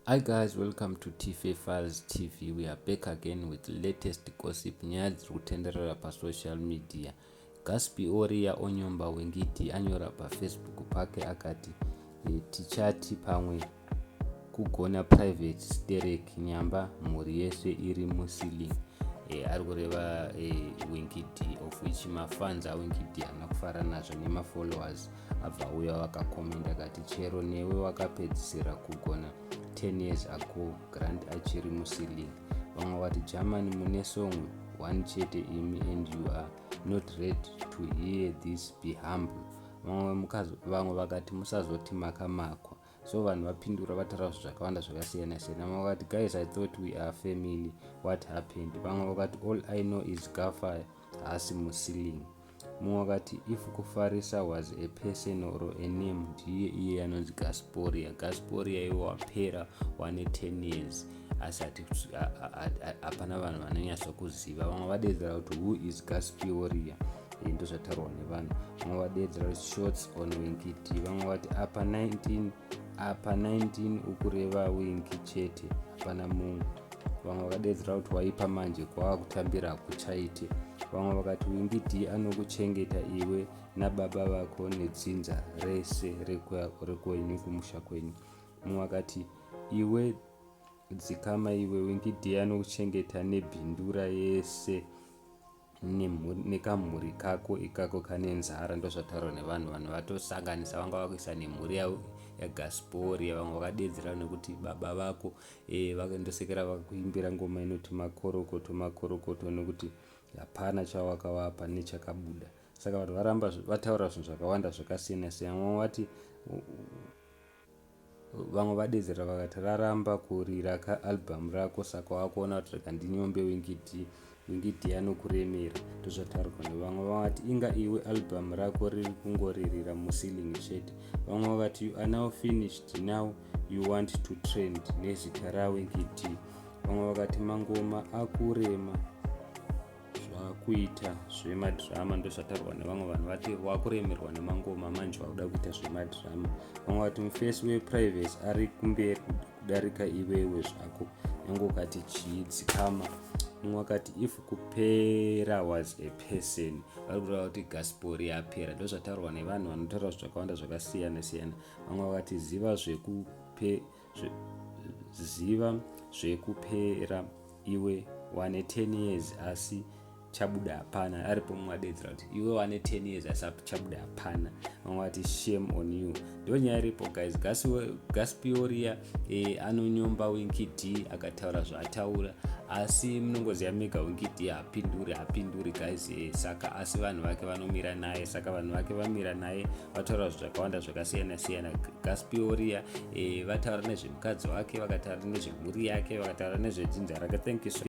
Hi guys, welcome to TFA Files TV. We are back again with latest gossip, nyaya dziri kutenderera pasocial media. Gaspi Oria onyomba Winky D. Anyora paFacebook pake akati, "Tichati pamwe kugona private sterek, nyamba mhuri yese iri muceiling." Ari kureva Winky D, of which mafans aWinky D haana kufara nazvo nemafollowers. Abva uya vakakomenda akati, "Chero newe wakapedzisira kugona 10 years ago, Grant achiri muceiling." Vamwe vati, "Germany mune song one chete imi and you are not ready to hear this, be humble." Vamwe vakati, "Musazoti makamakwa." So vanhu vapindura, vataura zvinhu zvakawanda zvakasiyana siyana. Vamwe vakati, "Guys, I thought we are family, what happened?" Vamwe vakati, "All I know is Gafa haasi muceiling." Mumwe wakati, "If kufarisa was a person or a name, ndiye iye anonzi Gasporia. Gasporia iwe wapera, wane 10 years, asi hapana vanhu vanonyatsokuziva." Vamwe vadedzera kuti, "Who is Gaspioria?" Ndo zvataurwa nevanhu. Vamwe vadedzera kuti, "Shots on Winky D." Vamwe vati, "Apa 19, apa 19 ukureva Winky chete, hapana mumwe." Vamwe vakadedzera kuti, "Waipa manje, kwava kutambira kuchaite." Vamwe vakati, "Winky D anokuchengeta iwe nababa vako nedzinza rese rekwenyu, kumusha kwenyu." Mumwe akati, "Iwe dzikama iwe, Winky D anokuchengeta nebhindura yese nekamhuri kako ikako kane nzara." Ndo zvataurwa nevanhu. Vanhu vatosanganisa, vanga vakuisa nemhuri yaGasporia. Vamwe vakadedzera nekuti, "Baba vako vandosekera vakuimbira ngoma inoti makorokoto, makorokoto, nekuti hapana chawakavapa nechakabuda." Saka vanhu varamba vataura zvinhu zvakawanda zvakasiyana siyana. Vamwe vati, vamwe vadedzera vakati, "Raramba kurira kaalbum rako, saka wakuona kuti rega ndinyombe Winky D. Winky D anokuremera." Ndozvataurwa nevamwe. Vakati, "Inga iwe album rako riri kungoririra muceiling chete." Vamwe vakati, "You are now finished, now you want to trend nezita raWinky D." Vamwe vakati, "Mangoma akurema, zvakuita zvemadhirama." Ndozvataurwa nevamwe vanhu, vati wakuremerwa nemangoma manje, wakuda kuita zvemadhirama. Vamwe vati, "Mufesi weprivacy ari kumberi kudarika iwewe zvako, nyange ukati chii, dzikama." Mumwe akati, "If kupera was a person," vari kureva kuti Gaspori yapera. Ndozvataurwa nevanhu vanotaura zvakawanda zvakasiyana siyana. Vamwe vakati, "Ziva zvekupera iwe, wane 10 years asi chabuda hapana." Aripo mumwe adedzera kuti, "Iwe wane 10 years asi chabuda hapana." Vamwe vati, "Shame on you." Ndo nyaya iripo, guys. Gaspioria anonyomba Winky D, akataura zvaataura, asi munongoziva mega, Winky D hapinduri, hapinduri, guys. Saka asi vanhu vake vanomira naye. Saka vanhu vake vamira naye, vataura zvakawanda zvakasiyana siyana. Gaspioria vataura nezvemukadzi wake, vakataura nezvemhuri yake, vakataura nezvedzinza rake. Thank you so